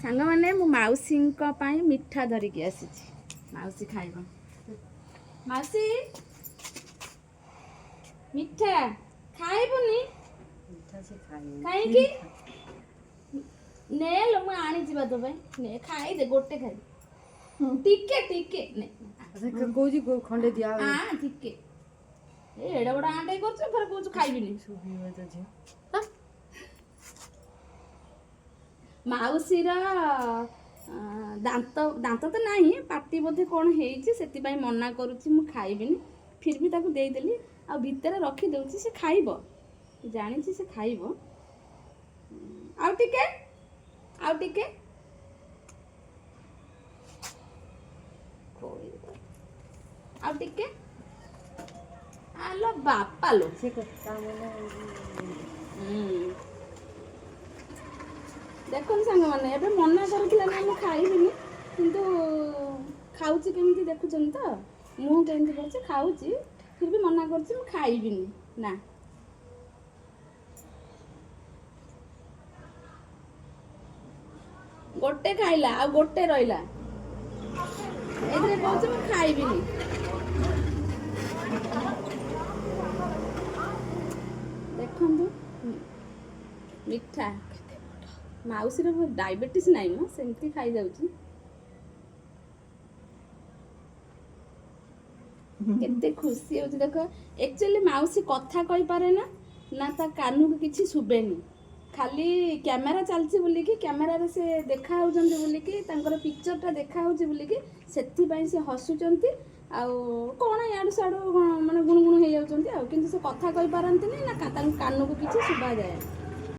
ସାଙ୍ଗମାନେ, ମୁଁ ମାଉସୀଙ୍କ ପାଇଁ ମିଠା ଧରିକି ଆସିଛି। ମାଉସୀ ଖାଇବ। ମାଉସୀ, ମିଠା ଖାଇବୁନି? ମିଠା ସେ ଖାଇବନି। କାହିଁକି? ନେ ଲୋ, ମୁଁ ଆଣିଛି ବା ତୋ ପାଇଁ। ନେ, ଖାଇଦେ, ଗୋଟେ ଖାଇଦେ, ଟିକେ ଟିକେ ନେ। ସେ କହୁଛି ଖଣ୍ଡେ ଦିଆ। ଆ ଟିକେ। ଏ ଏଡେ ବଡ ଆଣ୍ଟେ କରୁଛୁ, ଫେରେ କହୁଛୁ ଖାଇବିନି। ଶୁଭିବ ତ ଝିଅ। ମାଉସୀର ଦାନ୍ତ, ଦାନ୍ତ ତ ନାହିଁ, ପାଟି ବୋଧେ କ'ଣ ହେଇଛି, ସେଥିପାଇଁ ମନା କରୁଛି ମୁଁ ଖାଇବିନି। ଫିର୍ ବି ତାକୁ ଦେଇଦେଲି ଆଉ ଭିତରେ ରଖିଦେଉଛି। ସେ ଖାଇବ, ଜାଣିଛି ସେ ଖାଇବ। ଆଉ ଟିକେ, ଆଉ ଟିକେ ଖୋଇବ। ଆଉ ଟିକେ। ଆଲୋ ବାପା ଲୋ। ସେ କଥା ମାନେ। ହୁଁ। ଦେଖନ୍ତୁ ସାଙ୍ଗମାନେ, ଏବେ ମନା କରୁଥିଲା ନା ମୁଁ ଖାଇବିନି, କିନ୍ତୁ ଖାଉଛି କେମିତି ଦେଖୁଛନ୍ତି ତ? ମୁଁ କେମିତି କରୁଛି, ଖାଉଛି। ଫିର୍ ବି ମନା କରୁଛି ମୁଁ ଖାଇବିନି ନା। ଗୋଟେ ଖାଇଲା, ଆଉ ଗୋଟେ ରହିଲା। ଏଥିରେ କହୁଛି ମୁଁ ଖାଇବିନି। ଦେଖନ୍ତୁ ମିଠା। ମାଉସୀର ଡାଇବେଟିସ୍ ନାହିଁ ମ, ସେମିତି ଖାଇଯାଉଛି। କେତେ ଖୁସି ହଉଛି ଦେଖ। ଆକ୍ଚୁଆଲି ମାଉସୀ କଥା କହିପାରେ ନା, ନା ତା କାନକୁ କିଛି ଶୁଭେନି। ଖାଲି କ୍ୟାମେରା ଚାଲିଛି ବୋଲିକି, କ୍ୟାମେରାରେ ସେ ଦେଖା ହେଉଛନ୍ତି ବୋଲିକି, ତାଙ୍କର ପିକ୍ଚରଟା ଦେଖା ହେଉଛି ବୋଲିକି, ସେଥିପାଇଁ ସେ ହସୁଛନ୍ତି। ଆଉ କ'ଣ ଇଆଡ଼ୁ ସିଆଡ଼ୁ କ'ଣ ମାନେ ଗୁଣୁ ଗୁଣୁ ହେଇଯାଉଛନ୍ତି ଆଉ। କିନ୍ତୁ ସେ କଥା କହିପାରନ୍ତିନି ନା ତାଙ୍କ କାନକୁ କିଛି ଶୁଭାଯାଏ।